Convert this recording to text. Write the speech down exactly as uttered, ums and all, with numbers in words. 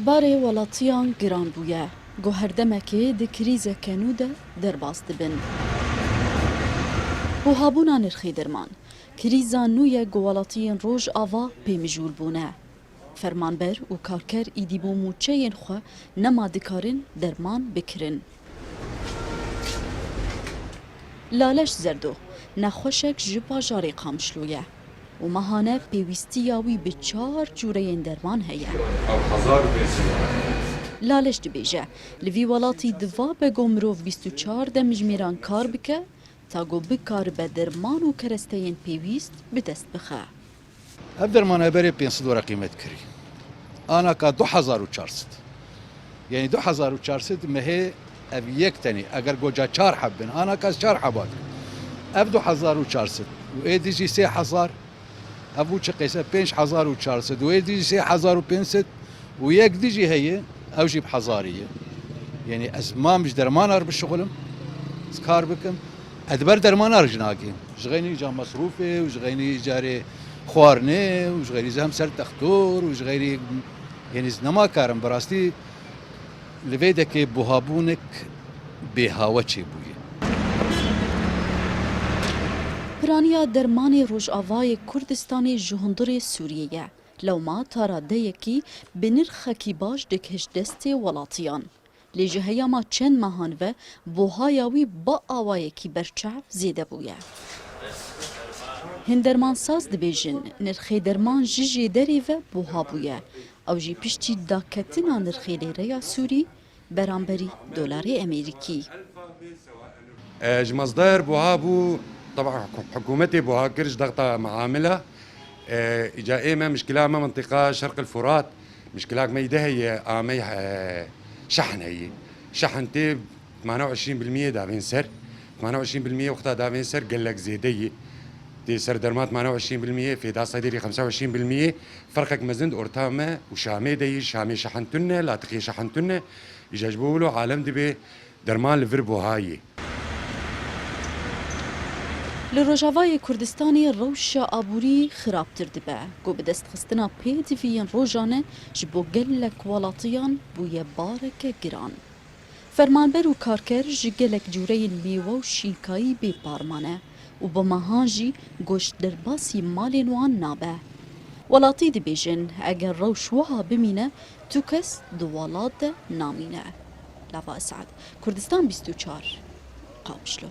Karê welatiyan giran bûye. Ku her demekê di krîzeke nû de derbas dibin. Buhabûna nirxê derman. Krîza nû ye ku welatiyên Rojava pê mijûl bûne. Fermanber û karker îdî bo mûçeyên xwe nema dikarin derman bikirin. Laleş Zerdo, nexweşek ji bajarê Qamişlo ye û mehane pêwîstiya wî bi çar cûreyên derman heye. Laleş dibêje, li vî welatî divabe ku mirov bîst û çar demjimêran kar bike, ta ku bikaribe derman û keresteyên pêwîst bi dest bixe. Ev dermana berê pênc sed were qîmet kirî. Anaka du hezar û çar sed. Yanî du hezar û çar sed mehê ev yek tenê. Eger goca çar heb bin, anaka ez çar heba dikim. Ev du hezar û çar sed. Û ê dijî sê hezar. Ev bû çi qeyse? Pênc hezar û çar sed. Û ê dijî sê hezar û pênc sed. Û yek dijî heye, ew jî bi hezarî ye. Yanî ez mam ji dermana re bişixulim, ez kar bikim. Ez ber dermana re jî nagihim. Ji xeynî îca mesrûfê û ji xeynî îcarê xwarinê û ji xeynî zî hem ser textor û ji xeynî, yanî ez nema karim. Bi rastî li vê dekê buhabûnek bêhawe çêbûye. Piraniya dermanê Rojavayê Kurdistanê ji hundirê Sûriyê ye. Lewma tara deyekî bi nirxekî baş digihişt destê welatiyan. Lê ji heyama çend mehan ve buhaya wî bi awayekî berçav zêde bûye. Hin dermansaz dibêjin, nirxê derman ji jêderê ve buha bûye. Ew jî piştî daketina nirxê lêreya Sûrî beramberî dolarê Amerîkî. E, ji masder buha bû, teban hikû-, hikûmetê buha kir ji dexta meamila. E, îca ê me mişkila me mintiqa Şerq el Furat, mişkilak me îde heye, amey, e, şehn heye. Şehn tê tmane û eşrîn bilmiyê davên ser. Tmane û eşrîn bilmiyê wexta davên ser gelek zêde ye. Tê ser derma tmane û eşrîn bilmiyê, fêda sedî xemsa û eşrîn bilmiyê. Ferqek mezin di orta me û Şamê de ye. Şamê şehn tune, latiqê şehn tune. Îca ji bo wilo alem dibê derman li vir buha ye. Li Rojavayê Kurdistanê rewşa aborî xirabtir dibe, ku bi destxistina pêdiviyên rojane ji bo gelek welatiyan bûye bareke giran. Fermanber û karker ji gelek cûreyên mêwe û şînkayî bê par mane û bi mehan jî goşt derbasî malên wan nabe. Welatî dibêjin, eger rewş wiha bimîne, tu kes di welat de namîne. Lava Esad, Kurdistan bîst û çar, Qamişlo.